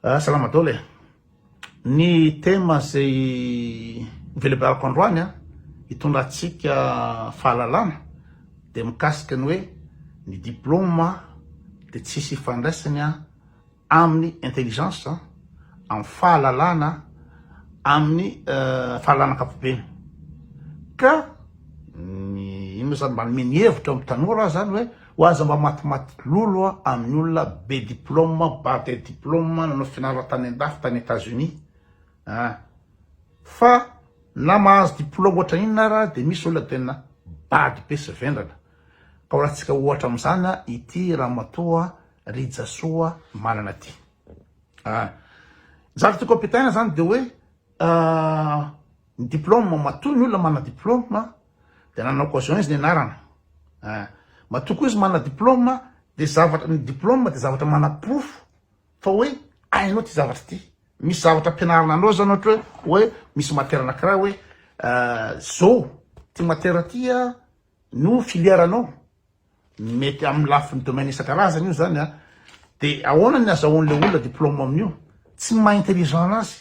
Salama daholo e! Ny thème izay novelabelariko androany an, hitondra antsika fahalalana dia mikasika ny hoe ny diplôme dia tsisy ifandraisany amin'ny intelligence, amin'ny fahalalana, amin'ny fahalalana ankapobeny. Ka ny inona zany manome ny hevitra amin'ny tanora aho zany hoe ho aza mba matimaty lolo amin'ny olona be diplôme, bado diplôme, nanao fianarana tany andafy tany Etats Unis ah. Fa na mahazo diplôme ohatra inona ara dia misy olona tena bado be sy vendrana. Ka ho ratsika ohatra amin'izany ity ramatoa Rijasoa Manana ity. Ah. Ny zavatra tiako ampitaina zany dia hoe ny diplôme, matoa ny olona manana diplôme dia nanana occasion izy nianarana. Ah. Matoa koa izy manana diplôme dia zavatra, ny diplôme dia zavatra manaporofo fa hoe hainao ity zavatra ity. Misy zavatra ampianarina anao zany ohatra hoe hoe misy matière anankiray hoe zao ity matière ity no filière anao. Mety amin'ny lafiny domaine isan-karazany io zany an, de ahoana ny azahoan'le olona diplôme amin'io? Tsy maha intelligent anazy,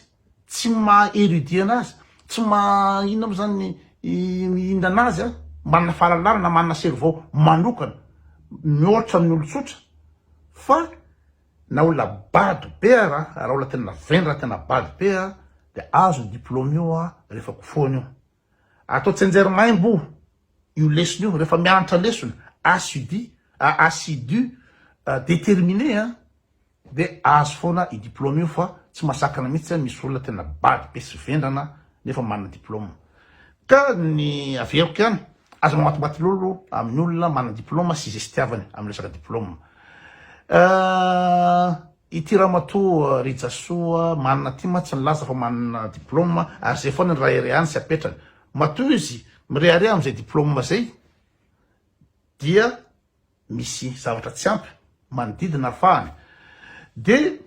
tsy maha érudit anazy, tsy maha inona moa zany ny inona anazy an, manana fahalalana na manana cerveau manokana mihoatra amin'ny olon-tsotra fa na olona bado be ara, raha olona tena vendrana tena bado be an, de azo io diplôme io an rehefa kofohana io. Atao tsianjery maimbo io lesona io rehefa mianatra lesona assidu, assidu, déterminé an, de azo foana io diplôme io fa tsy mahasakana mihitsy misy olona tena bado be sy vendrana nefa manana diplôme. Ka ny averiko ihany, aza mamatimaty lolo amin'ny olona manana diplôme sy zestiavany amin'ny resaka diplôme. Ity ramatoa Rijasoa manana ity mantsy nilaza fa manana diplôme ary zay foana ny raherehany sy apetrany. Matoa izy mirehareha amin'izay diplôme zay dia misy zavatra tsy ampy manodidina afahany. De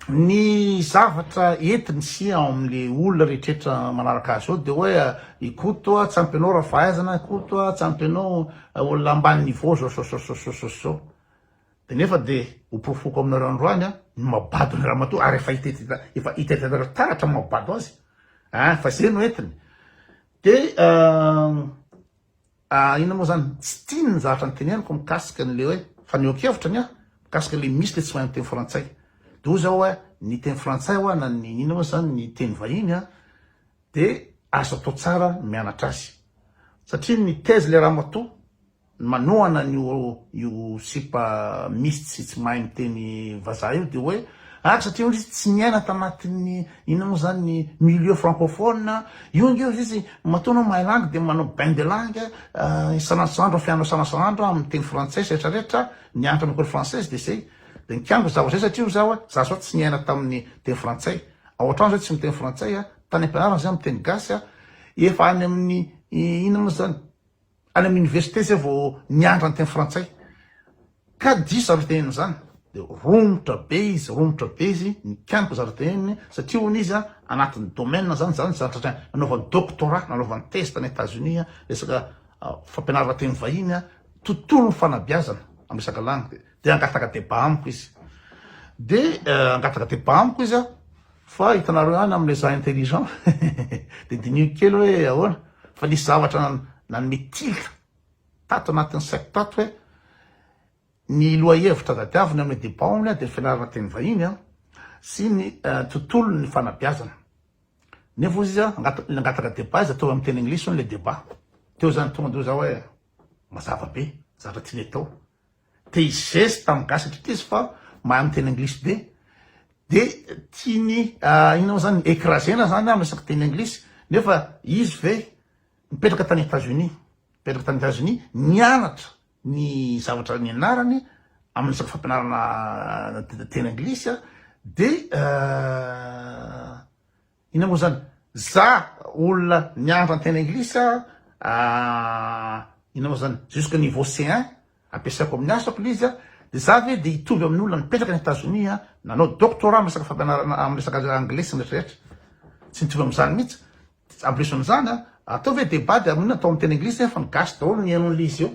ny zavatra entiny sy ao amin'le olona rehetrretra manaraka azy ao de hoe i Koto a tsy ampy anao raha fahaizana, i Koto a tsy ampy anao olona ambany niveau zao zao zao zao zao zao. De nefa de ho porofoko aminareo androany an, ny maha-bado ny ramatoa ary efa hita efa hita taratra ny maha-bado azy an, fa zay no entiny. De inona moa zany, tsy tiany ny zavatra noteneniko mikasika an'le hoe fanehoan-kevitra ny ahy, mikasika le misy le tsy mahay miteny frantsay. De hoy zaho hoe ny teny frantsay hoa na ny inona moa zany ny teny vahiny an, de azo atao tsara ny mianatra azy. Satria ny thèse le ramatoa manohana an'io io sipa misy tsy tsy mahay miteny vazaha io de hoe ah satria hono izy tsy niaina tanatin'ny inona moa zany ny milieu francophone io ange hozy izy matoa anao mahay langue de manao bain de langue isan'andro isan'andro fiainanao isan'andro isan'andro amin'ny teny frantsay sy rehetra rehetra nianatra amin'ny école française de zay de nikiango zavatra zay satria hoy za hoe za zao tsy niaina tamin'ny teny frantsay ao an-trano zay tsy miteny frantsay ah tany am-pianarana zay miteny gasy ah efa any amin'ny inona moa zany Any amin'ny université zay vao nianatra ny teny frantsay. Ka diso zavatra teneniny zany. De romotra be izy, romotra be izy, nikaroka zavatra teneniny, satria hono izy anatin'ny domaine zany, zany zavatra nanaovany doctorat, nanaovany thèse tany Etats-Unis, resaka fampianarana teny vahiny, tontolon'ny fanabeazana amin'ny resaka langue. De hangataka débat amiko izy. De hangataka débat amiko izy Fa hitanareo ihany amin'ilay za intelligent de diniho kely hoe ahoana fa nisy zavatra nanome tilt tato anatin'ny saiko tato hoe ny lohahevitra tadiaviny amin'ny débat hono dia ny fianarana teny vahiny an sy ny tontolon'ny fanabeazana nefa hozy izy an nangataka débat izy atao amin'ny teny anglisy hono le débat teo zany tonga de hoy za hoe mazava be zavatra tiany atao Te hi-zeste amin'ny gasy hatreto izy fa mahay miteny anglisy be de tiany inona moa zany ecraser-na zany aho miresaka teny anglisy nefa izy ve mipetraka tany Etats Unis, mipetraka tany Etats Unis nianatra ny zavatra nianarany amin'ny resaka fampianarana teny anglisy de Inona moa zany? Za olona nianatra ny teny anglisy ah, inona moa zany? Jusque niveau C1, ampiasaiko amin'ny asako le izy ah, de za ve de hitovy amin'ny olona nipetraka any Etazonia ah, nanao doctorat amin'ny resaka fampianarana amin'ny resaka anglais sy ny rehetra rehetra? Tsy mitovy amin'izany mihitsy. En plus an'izany ah, atao ve débat de amin'inona atao amin'ny teny anglisy nefa ny gasy daholo no mihaino an'le izy eo?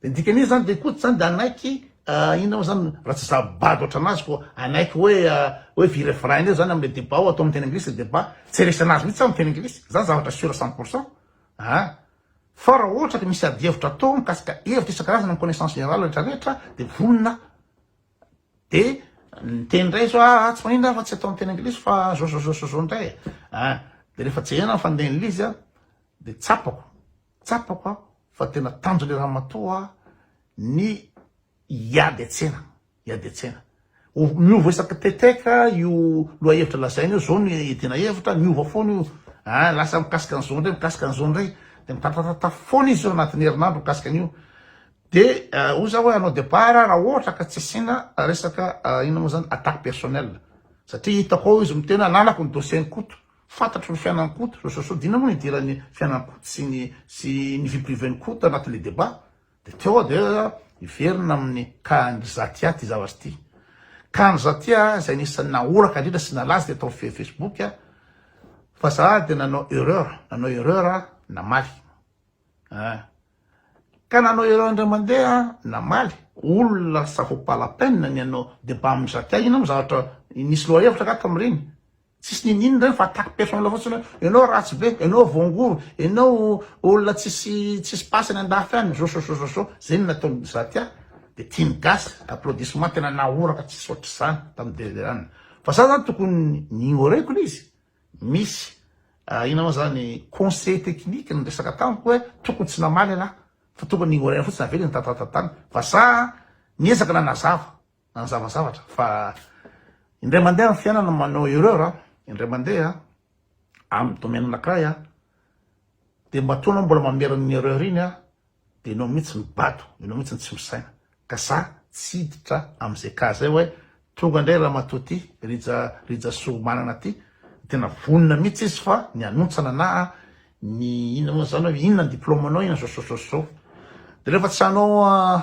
De ny dikan'io zany de Koto zany de hanaiky. inona moa zany raha tsy za bado ohatranazy ko hanaiky hoe hoe vireviraina eo zany amle debat ho atao am teny anglisy le debat, tsy resy anazy mihitsy za am teny anglisy, zany zavatra sur 100% a! Fa raha ohatra ka misy ady hevitra atao mikasika hevitra isan-karazany am connaissance générale rehetra rehetra de vonona de niteny indray izy hoe aa tsy maninona fa tsy atao am teny anglisy fa zao zao zao zao zao indray e! A! De rehefa jerena ny fandehan'le izy a de tsapako, tsapako aho fa tena tanjon'le ramatoa ny hiady an-tsena, hiady an-tsena. Ho miova isaky teteka io lohahevitra lazaina io, zao no iadiana hevitra, miova foana io, ah lasa mikasika an'izao indray, mikasika an'izao indray, de mitatatata foana izy io anatin'ny herinandro mikasika an'io. De hoy za hoe hanao débat raha ohatra ka tsy asiana resaka inona moa zany attaque personnelle, satria hitako ao izy miteny hoe ananako ny dossier-n'i Koto, fantatro ny fiainan'i Koto, zao zao zao, de inona moa no idiran'ny fiainan'i Koto sy ny sy ny vie privée-n'i Koto anatin'le débat? Dia teo aho dia hiverina amin'ny cas-n'i Zatia ity zavatra ity. Cas-n'i Zatia izay anisan'ny nahoraka indrindra sy nalaza teto amin'ny Facebook fa za dia nanao erreur, nanao erreur aho namaly. Ah. Ka nanao erreur indray mandeha aho namaly, olona ça vaut pas la peine ny hanao débat amin'i Zatia, inona moa zavatra nisy lohahevitra angaha tamin'ireny? Tsisy niniana ireny fa attaque personnel fotsiny hoe enao ratsy be, enao voangory, enao olona tsisy tsisy pasy any andafy any, zao zao zao zao, zay no nataon'i Zatia de tian'ny gasy, applaudissement tena nahoraka tsisy ohatr'izany tamin'ny DDN. Fa za zany tokony ni-ignorer-ko le izy, misy inona moa zany conseiller technique niresaka tamiko hoe tokony tsy namaly ialahy fa tokony ni-ignorer-na fotsiny avela iny tatatatany fa za niezaka nanazava. Nanazava zavatra fa indray mandeha amin'ny fiainana manao erreur a, indray mandeha amin'ny domaine anankiray a, dia matoa anao mbola mamerina ny erreur iny a, dia enao mihitsy no bado, enao mihitsy no tsy misaina. Ka za tsy hiditra amin'izay cas zay hoe tonga indray ramatoa ty, Rija Rijasoa Manana ty, tena vonona mihitsy izy fa ny hanontsana anah ny inona moa zany hoe inona ny diplôme-nao, inona zao zao zao zao. Dia rehefa tsy hanao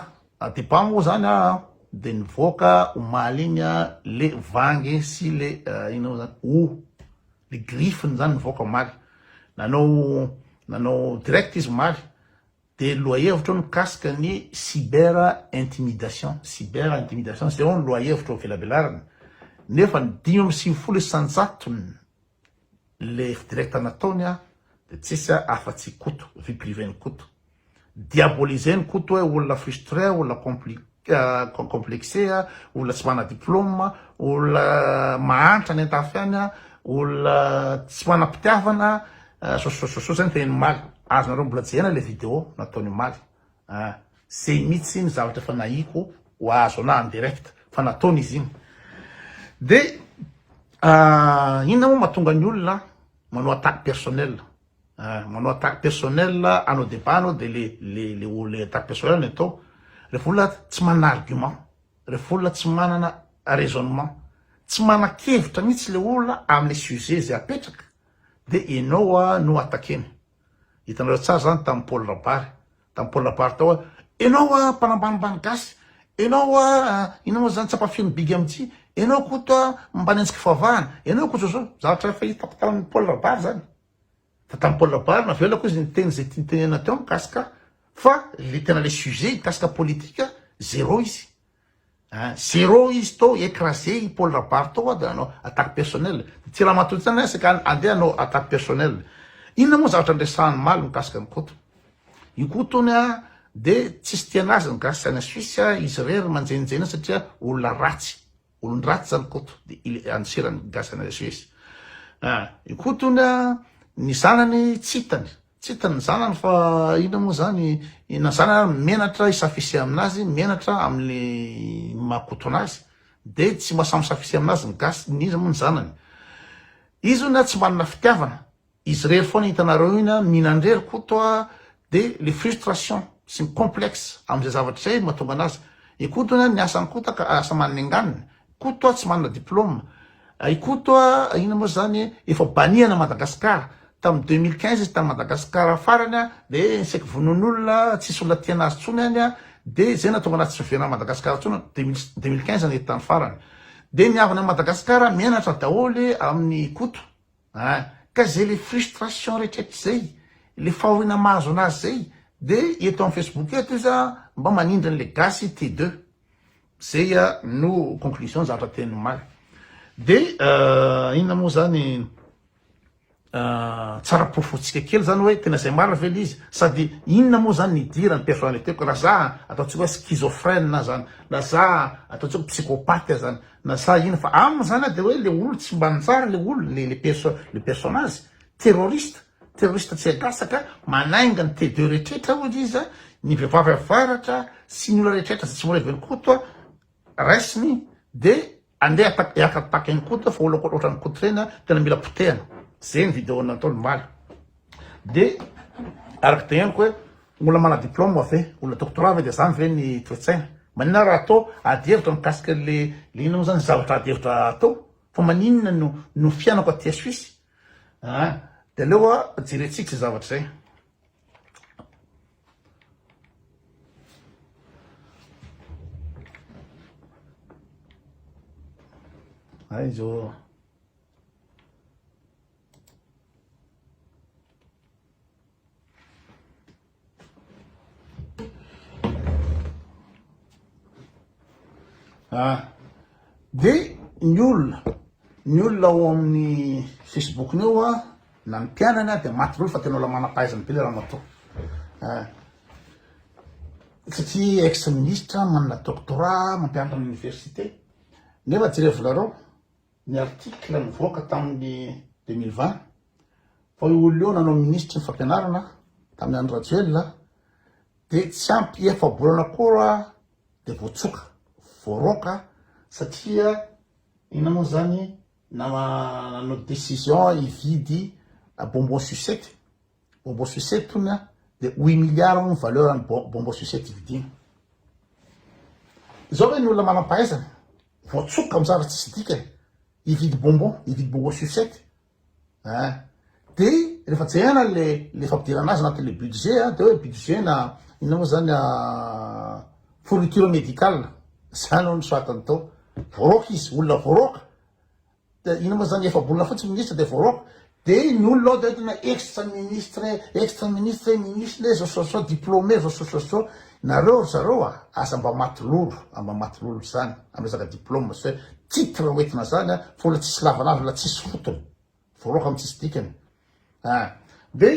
Débat moa zany a de nivoaka omaly iny a le vangy sy le inona moa zany o le griffe-ny zany nivoaka omaly nanao nanao direct izy omaly de lohahevitra eo mikasika ny cyber intimidation cyber intimidation zay hono lohahevitra ho velabelarina nefa ny 95% le direct nataony a de tsisy afa-tsy Koto vie privée-n'i Koto Diaboliser ny Koto hoe olona frustré, olona complexé, olona tsy manana diplôme, olona mahantra any an-tafy any, olona tsy manam-pitiavana, sososososo zay ny teniny omaly. Azonareo mbola jerena le vidéo nataony omaly. Zay mihitsy ny zavatra efa nahiko ho azo anah en direct fa nataony izy iny. De inona moa mahatonga ny olona manao attaque personnelle? Ah, manao attaque personnelle hanao débat anao de le le le le attaque personnelle ny atao. Rehefa olona tsy manana argument, rehefa olona tsy manana raisonnement, tsy manan-kevitra mihitsy le olona amle sujet zay apetraka de enao no attaquer-ny. Hitanareo tsara zany tamin'i Paul Rabary. Tamin'i Paul Rabary tao hoe enao a mpanambanimbany gasy, enao a inona moa zany tsy ampafirin'ny bigy amin'ity, enao Koto a mpanenjika fivavahana, enao Koto zao zao. Zavatra efa hitako tamin'i Paul Rabary zany. Fa tamin'i Paul Rabary navelako izy niteny izay tiany tenenina teo mikasika fa le tena le sujet mikasika politique zéro izy. Hein, zéro izy tao, écrasé i Paul Rabary tao de nanao attaque personnelle. Ty ramatoa ty zany saika andeha hanao attaque personnelle. Inona moa zavatra niresahany omaly mikasika an'i Koto? I Koto hono a de tsisy tia anazy ny gasy any Suisse, izy irery manjenjena satria olona ratsy. Olon-dratsy zany Koto de il andosirany gasy any Suisse. Ah, i Koto hono a, ny zanany tsy hitany, tsy hitany ny zanany fa inona moa zany, na zanany ary menatra hi-s'afficher aminazy, menatra amle maha Koto anazy, de tsy mba samy mi-s'afficher aminazy ny gasy, ny iza moa ny zanany. Izy hono a tsy manana fitiavana, Izy irery foana hitanareo iny an, mihinan-drery Koto a, de le frustration sy ny complexe amin'izay zavatra izay no mahatonga anazy. I Koto anie ny asan'i Koto ka asa manenganina, Koto a tsy manana diplôme, i Koto a inona moa zany efa banni ana Madagascar, tamin'ny 2015 izy tany Madagascar farany a, de saiky vonoin'olona, tsisy olona tia anazy tsony any a, de zay nahatonga anazy tsy niverina à Madagascar tsony, 2015 nety tany farany. De ny havany any Madagascar menatra daholo amin'i Koto. Ah, ka zay le frustration rehetraretra zay, le fahoriana mahazo anazy zay, de eto am facebook eto izy ah mba manindry anle gasy T deux. Zay no conclusion zavatra teniny omaly. De inona moa zany tsara porofointsika kely zany hoe tena zay marina ve le izy? Sady inona moa zany nidiran'ny personnalité-ko? Raha za ataontsika hoe schizophrène zany, na za ataontsika hoe psychopathe zany, na za inona fa aminy zany de hoe le olona tsy mba nitsara le olona, le le perso le personnage terroriste, terroriste tsy agasaka, manainga ny T2 rehetrretra hoy izy, ny vehivavy avaratra sy ny olona rehetrretra zay tsy mora heveriny Koto raisiny de Andeha hiaka-paka eny Koto fa olona ohatran'i Koto ireny tena mila potehana. Zay ny video nataony omaly. De araka teneniko hoe olona manana diplôme ve, olona doctorat ve de zany ve ny toe-tsaina? Maninona raha atao ady hevitra mikasika le le inona moa zany zavatra ady hevitra atao? Fa maninona no no fiainako aty Suisse? Ah, de aleo jerentsika izay zavatra izay. Aiza ô. Ah, de ny olona, ny olona ao amin'ny Facebook-ny ao a, na ny mpianany a, de maty daholo fa tena olona manam-pahaizana be le ramatoa. Ah, satria ex ministre, manana doctorat, mampianatra amin'ny université. Nefa jerevo nareo ny article nivoaka tamin'ny 2020 fa io olona io nanao minisitry ny fampianarana tamin'ny Andry Rajoelina de tsy ampy efa-bolana akory de voatsoka, voaroaka satria inona moa zany nanao décision hividy bonbon sucette, bonbon sucette hono a de huit milliards hono valeur ny bonbon sucette vidiana. Izao ve ny olona manam-pahaizana voatsoka amin'ny zavatra tsisy dikany hividy bonbon, hividy bonbon sucette Ein! De rehefa jerena le le fampidirana azy anatin'le budget a, de hoe budget na inona moa zany fourniture médicale, zany hono soratany tao, voaroaka izy, olona voaroaka, de inona moa zany efa-bolana fotsiny ministre de voaroaka, de ny olona ao de tena ex ministre, ex ministre, ministre zao sy zao, diplômé zao sy zao, nareo ry zareo a, aza mba maty lolo, mba maty lolo zany am resaka diplôme sy hoe titre hoentina zany a, fa olona tsisy lavalava, olona tsisy fotony, voaroaka am tsisy dikany a, de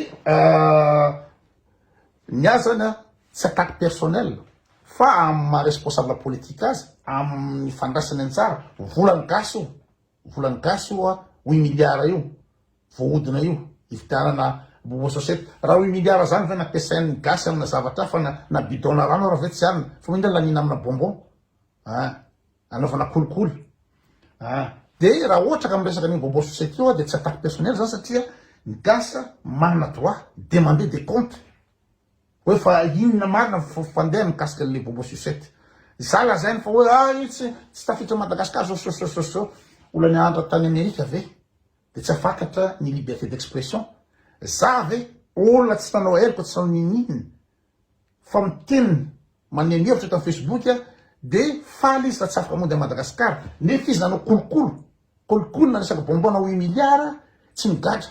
ny ahy zany a tsy attaque personnel fa am maha responsable politique azy, amin'ny fandraisany anjara, volan'ny gasy io, volan'ny gasy io a, huit milliards io, voahodina io hividianana bonbon sosety, raha huit milliards zany ve nampiasain'ny gasy amina zavatra hafa na na bidon na rano ara ve tsy alina, fa maninona laniana amina bonbon ah, anaovana kolikoly ah, de raha ohatra ka miresaka an'io bonbon sosety io aho de tsy attaque personnel zany satria ny gasy manana droit demander des comptes hoe fa inona marina ny fandeha mikasika an'le bonbon sucette, za lazainy fa hoe ah io tsy tsy tafiditra Madagascar zao sy zao sy zao sy zao, olona nianatra tany Amerika ve de tsy afakatra ny liberté d'expression, za ve olona tsy nanao heloka tsy nanao ninoninona fa miteny maneho ny hevitra eto am facebook de faly izy fa tsy afaka mody a Madagascar nefa izy nanao kolokolo kolokolo na resaka bonbon na huit milliards tsy migadra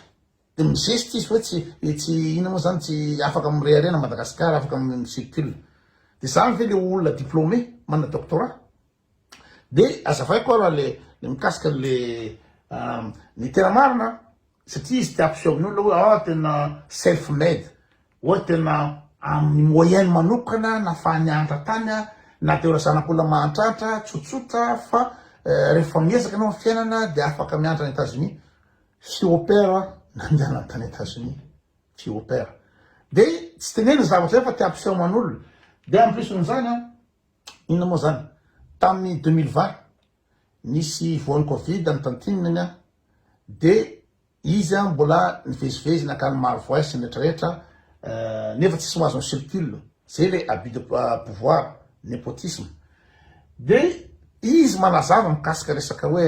de mizesta izy hoe tsy tsy inona moa zany tsy afaka mireharena Madagascar afaka mi-circule de zany ve le olona diplômé manana doctorat De azavaiko ara le le mikasika le ny tena marina satria izy te hampiseho amin'ny olona hoe ah tena self made hoe tena amin'ny moyen manokana nafahany nianatra tany ah na de ora zanak'olona mahantrantra tsotsotra fa rehefa miezaka ianao amin'ny fiainana de afaka mianatra any Etats-Unis sy au pair nandehanany tany Etats-Unis sy au pair de tsy teneniny zavatra zay fa te hampiseho aman'olona de en plus n'izany an Inona moa zany? Tamin'ny 2020 nisy voan'ny covid ny tantine-ny an, de izy an mbola nivezivezy nankany Marovoay sy ny retraretra nefa tsisy mahazo mi-circule, zay le abus de pouvoir, nepotisme. De izy manazava mikasika resaka hoe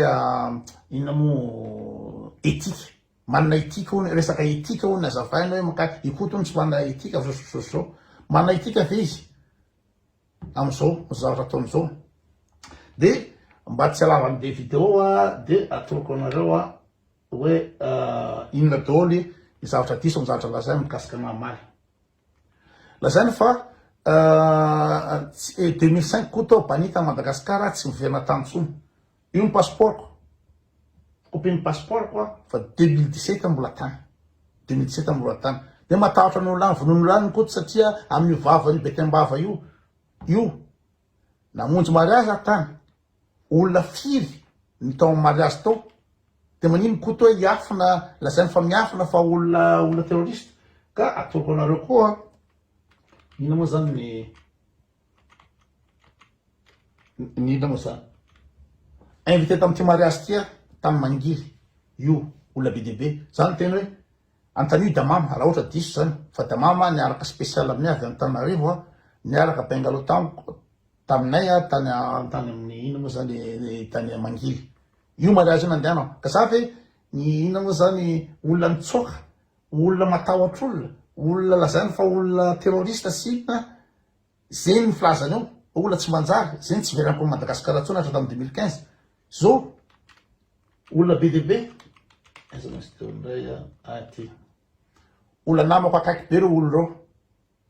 inona moa ethique, manana ethique hono, resaka ethique hono azavainy hoe mika- i Koto hono tsy manana ethique fa zao sy zao sy zao. Manana ethique ve izy? Amizao zavatra ataony zao de mba tsy halavan'ny be video a de atoroko anareo a hoe inona daholo ny zavatra diso amin'ny zavatra lazainy mikasika anah omaly. Lazainy fa 2005 Koto banni tany Madagascar tsy miverina tany tsony. Io ny passeport-ko. Copie ny passeport-ko a fa 2017 mbola tany. 2017 mbola tany. Dia matahotra ny olona any, vonoin'olona any ny Koto satria amin'io vava io betiam-bava io. Io. Namonjy mariazy aho tany. Olona firy ny tao amin'ny mariazy tao? Dia manino Koto hoe hiafina, lazainy fa miafina fa olona olona terroriste. Ka atoroko anareo koa Inona moa zany ny ny inona moa zany? Invité tamin'ity mariage ity aho tany Mangily io olona be dia be. Za niteny hoe antanio i Damama raha ohatra diso zany fa Damama niaraka spécial aminay avy Antananarivo a, niaraka bungalow tamiko taminay a tany tany amin'ny inona moa zany tany Mangily. Io mariage io nandehanako ka za ve ny inona moa zany olona nitsoaka Olona matahotra olona, olona lazainy fa olona terroriste sy inona, zegny ny filazany eo, olona tsy manjary, zegny tsy veranko an'i Madagascar intsony hatra tamin'ny 2015, zao olona be dia be, aiza moa izy teo indray a, ah ty, olona namako akaiky be reo olona reo,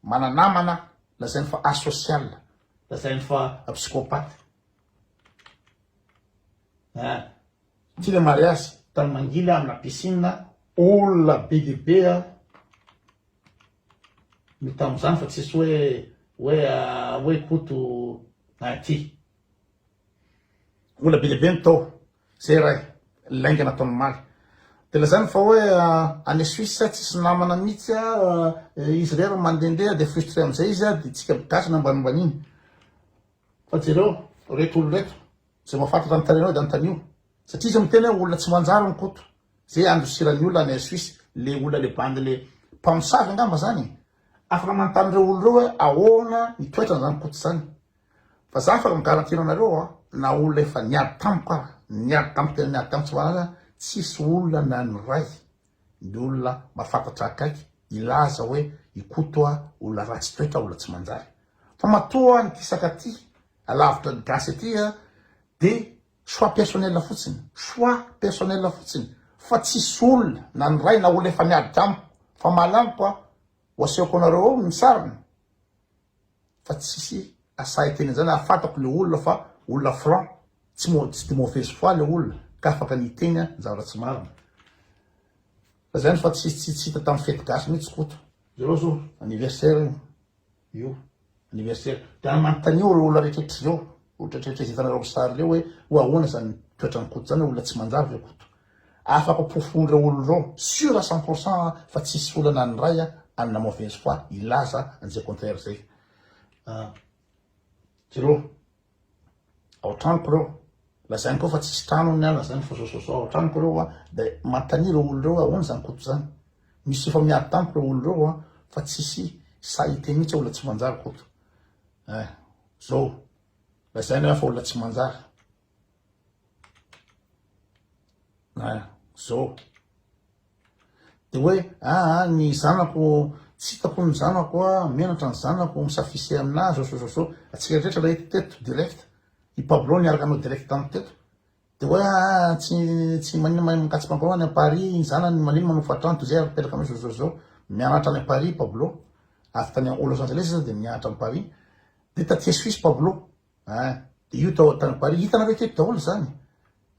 mana-namana lazainy fa asocial, lazainy fa psychopathe, ah. Ty le mariazy tany mangily amina piscine olona be dia be a no tamin'izany fa tsisy hoe hoe hoe Koto ty. Olona be dia be no tao. Zay ray lainga nataony omaly. De lazainy fa hoe any Suisse tsisy namana mihitsy a izy irery no mandehandeha de frustré amizay izy a de tsika gasy no ambanimbaniany. Fa jereo reto olona reto. Zay mahafantatra ny tarehinao dia anontanio. Satria izy miteny hoe olona tsy manjary ny Koto. Zay andosiran'ny olona any Suisse, le olona le bandy le mpamosavy angamba zany e. Afaka manontany ireo olona ireo hoe ahoana ny toetrany zany Koto zany. Fa za afaka mi-garantir anareo a, na olona efa niady tamiko ara, niady tamiko tena niady tamiko tsy mahalala, tsisy olona na ny ray ny olona mahafantatra akaiky hilaza hoe i Koto a olona ratsy toetra, olona tsy manjary. Fa matoa nikisaka aty alavitra ny gasy aty a de choix personnel fotsiny, choix personnel fotsiny fa tsisy olona na ny ray na olona efa niady tamiko fa mahalaniko a ho asehoko anareo ao ny sariny fa tsisy asahy hiteny an'izany ary fantako le olona fa olona franc tsy mo tsy de mauvaise foi le olona ka afaka ny hiteny ny zavatra tsy marina fa zany fa tsy tsy tsy hita tamin'ny fety gasy mihitsy Koto. Jereo zao anniversaire io. Io anniversaire. Dia anontanio ireo olona rehetra ireo, olona rehetra izay hitanareo amin'ny sary ireo hoe hoe ahoana izany toetran'i Koto izany, olona tsy manjary ve Koto? Afaka porofoin'ireo olona ireo sûr à 100% fa tsisy olana ny iray anona mauvaise foi hilaza an'izay contraire izay. Jereo. Ao an-tranoko ireo. Lazainy koa fa tsisy trano ny ahy, lazainy fa zao zao zao ao an-tranoko ireo a, de manontania ireo olona ireo hoe ahoana izany Koto izany. Misy efa miady tamiko ireo olona ireo a, fa tsisy sahy hiteny mihitsy hoe olona tsy manjary Koto. Eh, zao. Lazainy hoe fa olona tsy manjary. Eh, zao. De hoe aa ny zanako tsy hitako ny zanako a, menatra ny zanako, mi-s'afficher aminah zao zao zao zao, atsika rehetra nahita teto direct, i Pablo niaraka nanao direct tamiko teto, de hoe aa tsy tsy maninona mahay mikatso mankao any Paris ny zanany maninona manofa trano toy izay ary mipetraka aminay zao zao zao, mianatra any Paris Pablo, avy tany Los Angeles izy de mianatra any Paris, de taty Suisse Pablo, ah de io tao tany Paris, hitanareo teto daholo zany.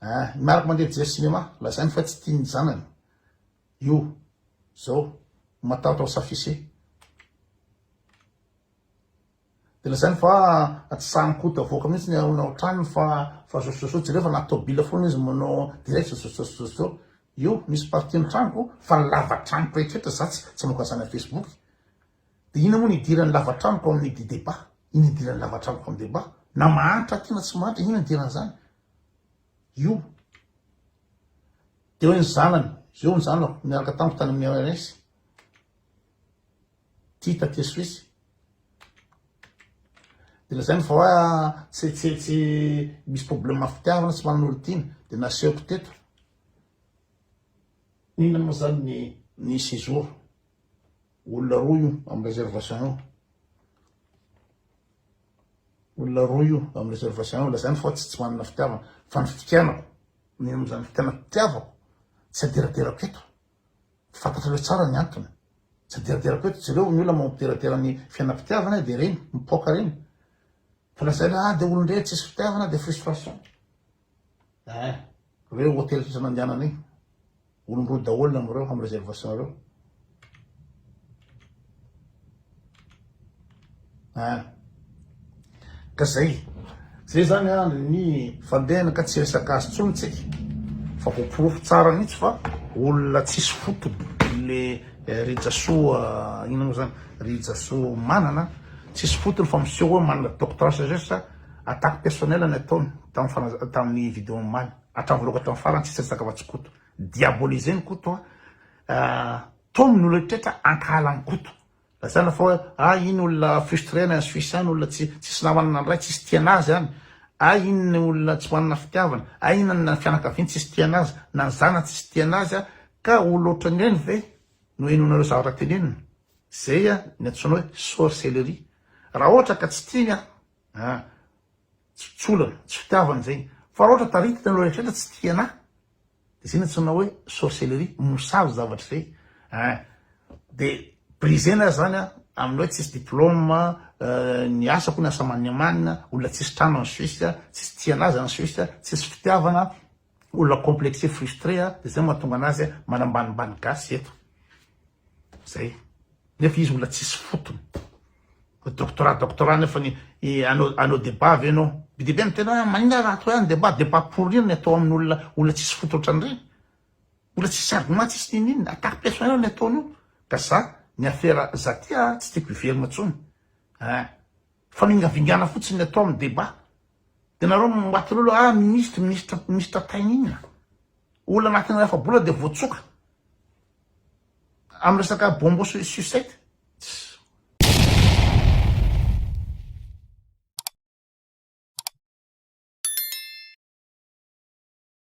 Ah, miaraka mandeha mijery cinéma, lazainy fa tsy tian'ny zanany. Io, zao, matahotra ho s'afficher. De lazainy fa tsy sahy mikoty avoaka mihitsy ny ao an-tranony fa fa zao zao zao, jereo fa anaty tôbila foana izy manao direct zao zao zao zao. Io, misy partie ny tranoko fa ny lava-tranoko rehetra za tsy tsy mamoaka an'izany amin'ny Facebook. De inona moa ny idiran'ny lava-tranoko amin'ny di débat? Inona idiran'ny lava-tranoko amin'ny débat? Na mahantra aty na tsy mahantra, inona idiran'izany? Io. Teo ny zanany, zeo ny zanako, niaraka tamiko tany amin'ny ORS. Ty taty Suisse. De lazainy fa hoe tsy tsy tsy misy problème fitiavana, tsy manana olon-tiana. De nasehoko teto. Inona moa zany ny ny séjour? Olona roa io amin'ny réservation io. Olona roa io amin'ny réservation io, lazainy fa tsy tsy manana fitiavana, fa ny fitianako, ny amin'izany fitianako fitiavako, tsy aderaderako eto, fantatrareo tsara ny antony. Tsy aderaderako eto, jereo ny olona mampideradera ny fiainam-pitiavana dia ireny, mipoaka ireny. Fa lazaina ah dia olon-drehetra tsisy fitiavana dia frustration. Eh, ireo hotely sisa nandehanana iny. Olon-droa daholo amin'ireo amin'ny réservation ireo. Eh. Ka zay. Zay zany an ny fandehana ka tsy resaka azy tsony tsika. Fa voaporofo tsara mihitsy fa olona tsisy fotony le eh, Rijasoa inona moa zany Rijasoa manana tsisy fotony fa miseho hoe manana doctorat sagesse attaque personnelle ny ataony tamin'ny fanaza tamin'ny vidéo omaly hatramin'ny voalohany hatramin'ny farany tsisy resaka afa-tsy Koto diaboliser ny Koto a Tom ny olona rehetra ankahala an'i Koto Lazaina fa hoe ah iny olona frustré any Suisse any, olona tsy tsisy namana nandray, tsisy tia anazy any, ah iny ny olona tsy manana fitiavana, ah iny na ny fianakaviany tsisy tia anazy, na ny zanany tsisy tia anazy ah, ka olona ohatran'ireny ve no henoinareo zavatra tenenina? Zay ah ny antsoina hoe sorcellerie. Raha ohatra ka tsy tiany ah, ah tsy olana, tsy fitiavana zay, fa raha ohatra taritina ny olona rehetra tsy tia anah, De zay no antsoina hoe sorcellerie, mosavy zavatra zay ein. De brisena zany an, amin'ny hoe tsisy diplôme, ny asako ny asa maniamanina, olona tsisy trano any Suisse, tsisy tia anazy any Suisse, tsisy fitiavana, olona complexé, frustré, de zay mahatonga anazy manambanimbany gasy eto. Zay. Nefa izy olona tsisy fotony. Doctorat doctorat nefa ny hanao hanao débat ve enao? Be dia be ny miteny hoe maninona raha atao ihany débat, débat pour inona ny atao amin'olona olona tsisy fototra ohatran'ireny? Olona tsisy argument tsisy n'inon'inona, attaque personnelle ny ataony io. Ka za ny affaire Zaty a tsy tiako hiverina intsony ein. Famingavingana fotsiny ny atao amin'ny débat. Dia nareo maty lolo ah ministre ministre ministre tainy inona? Olona anatin'ny afa-bola dia voatsoka. Amin'ny resaka bonbon sucette.